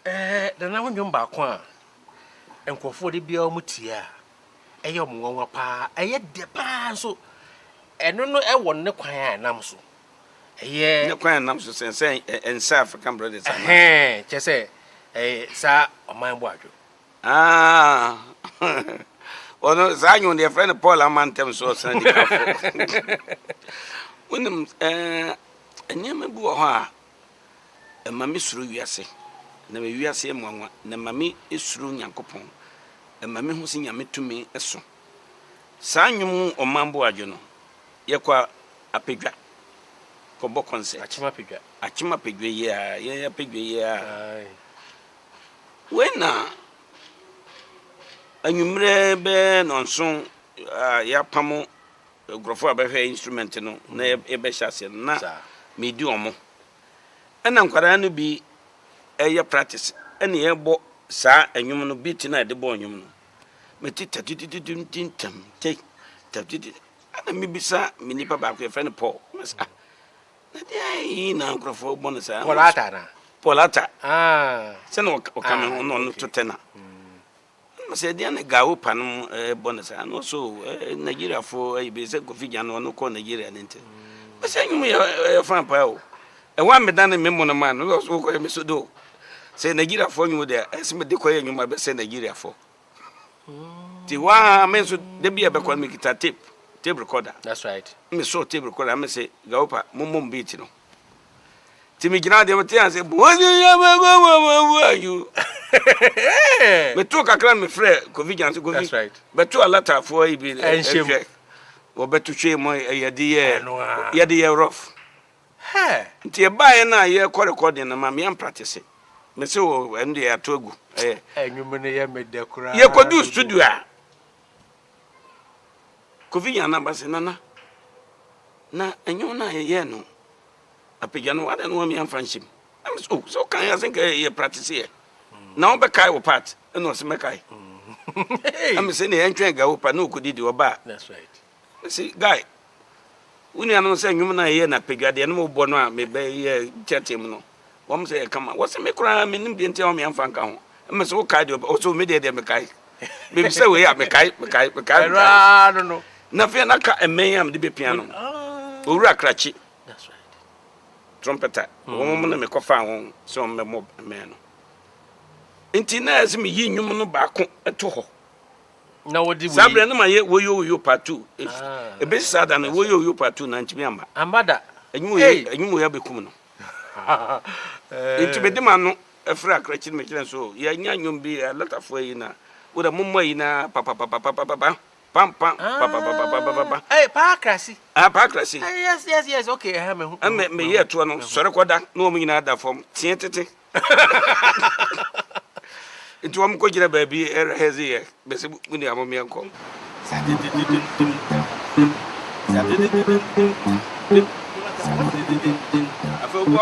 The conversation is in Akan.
Nana, wo nnwom baako a nkurɔfoɔ de biara wɔn tie a, ɛyɛ wɔn nwanwa paa, ɛyɛ dɛ paa nso. Ɛno no ɛwɔ ne kwan a ɛnam so. Ɛyɛ ne kwan a ɛnam so sɛ ɛnsɛ African Brothers anaa? Ɛhɛn, kyerɛ sɛ ɛyɛ saa Ɔman Boadwo. Ah, ɔno saa nwom deɛ yɛfrɛ no Paul Amantam so ɔsena dikafo. Wonim nneɛma bi wɔ hɔ a ɛma me suro wiase, na me wiase yɛ nwanwa, na ɛma me suro Nyankopɔn, ɛma me hu sɛ Nyame tumi so. Saa nnwom Ɔman Boadwo no, yɛkɔ Apedwa kɔbɔ concert. Akyem Apedwa. Akyem Apedwa yi a, yɛn Apedwa yi a. Wei na anwummerɛ bɛyɛ nnɔnson a yɛapamo nkurɔfoɔ a bɛhwɛ instrument no na yɛbɛhyɛ aseɛ no, na medi wɔn. Ɛna nkwadaa no bi ɛyɛ practice, ɛna yɛbɔ saa nnwom no, beat no a yɛde bɔ nnwom no. Mete tatitititintam te tatiti, ɛna mebisa me nipa baako, yɛfrɛ no Paul. Mese, ah, na deɛ yi na nkurɔfoɔ bɔ no saa? Paul Atta na? Paul Atta. Sɛ na ɔka me ho na ɔno to tɛna. Sɛ deɛ na Gawo pa no bɔ no saa na ɔso Nigeriafoɔ ayi bi sɛ Kofi Gyan no ɔno kɔɔ Nigeria ne nti. Sɛ nnwom yɛ fan paa o. Ɛhɔ a medane me mono maa no na ɔso kɔyɛ me so do. Sɛ Nigeriafoɔ nnwom deɛ ɛsɛ mede kɔyɛ nnwom a bɛsɛ Nigeriafoɔ. Nti hɔ a me nso da bi a bɛkɔ no mekita tape, tape recorder. That's right. Me so tape recorder me se Gawo pa mommom beat no. Nti megyina deɛ mete ase ayu. Meto kakra no mefrɛ Kofi Gyan sɛ Kofi bɛto alatafoɔ yi bi hwɛ. Wɔbɛto hwɛ mu yɛde yɛ yɛde yɛ rough. Nti ɛbaeɛ no a yɛkɔ recording no ma me ampractice. Me se wɔ ɛno deɛ yɛato agu. Yɛkɔduu studio a Kofi Gyan aba sɛ Nana na ɛnwom no a yɛyɛɛ no apagya no adɛn na wamia mfa nhyɛ mu? Na me sɛ oh sɛ wokan ase nka yɛ practice yɛ na wobɛkae wo part. Ɛna ɔsɛ mɛkae. Na me sɛ ne yɛntwɛn gawo pa na ɔkɔdidi ɔba a. Me se guy wo nuanom sɛ nnwom no a yɛyɛ no apagya deɛ no mobɔ no a mebɛyɛ kyɛteɛ mu no wɔm sɛ yɛ kama. Wɔsɛ me koraa menim deɛ nti a wɔmea mfa nka ho. Ɛmɛ sɛ wokae deɛ ɔsɛ me deɛ deɛ mekae. Mebisɛ wei a mekae mekae mekae mekae. Na afei na ka mmɛn a mede bɛpia no. Owura Krakye trumpeter wɔn na mekɔfaa wɔn sɛ wɔn mmɛbɔ mmɛn no. Nti na ɛsɛ meyi nnwom no baako to hɔ. Na wɔde wei. Saa berɛ no ma yɛ woyo woyo part 2. Ebesi saa da no woyo woyo part 2 na ntumi amma. Amma da. Ɛnwom wei abɛkum no. Nti mede m'ano frɛ Akrakyi no mekyerɛ no so yɛanya nnwom bi alatafoɔ yi na wodɛ mommɔ yi na papapapapapa pam pam papapapapapa. Hey, paakrasi. Ah, paakrasi. Yes, yes, yes. Okay, eh, me hu. Me me yɛ toɔ no sɔre kɔda na wɔn nyinaa da fam teɛ tete. Nti wɔn kɔ gyina baabi ɛrehɛze yɛ bɛsɛ mu nua mo mmea nkɔ. Afei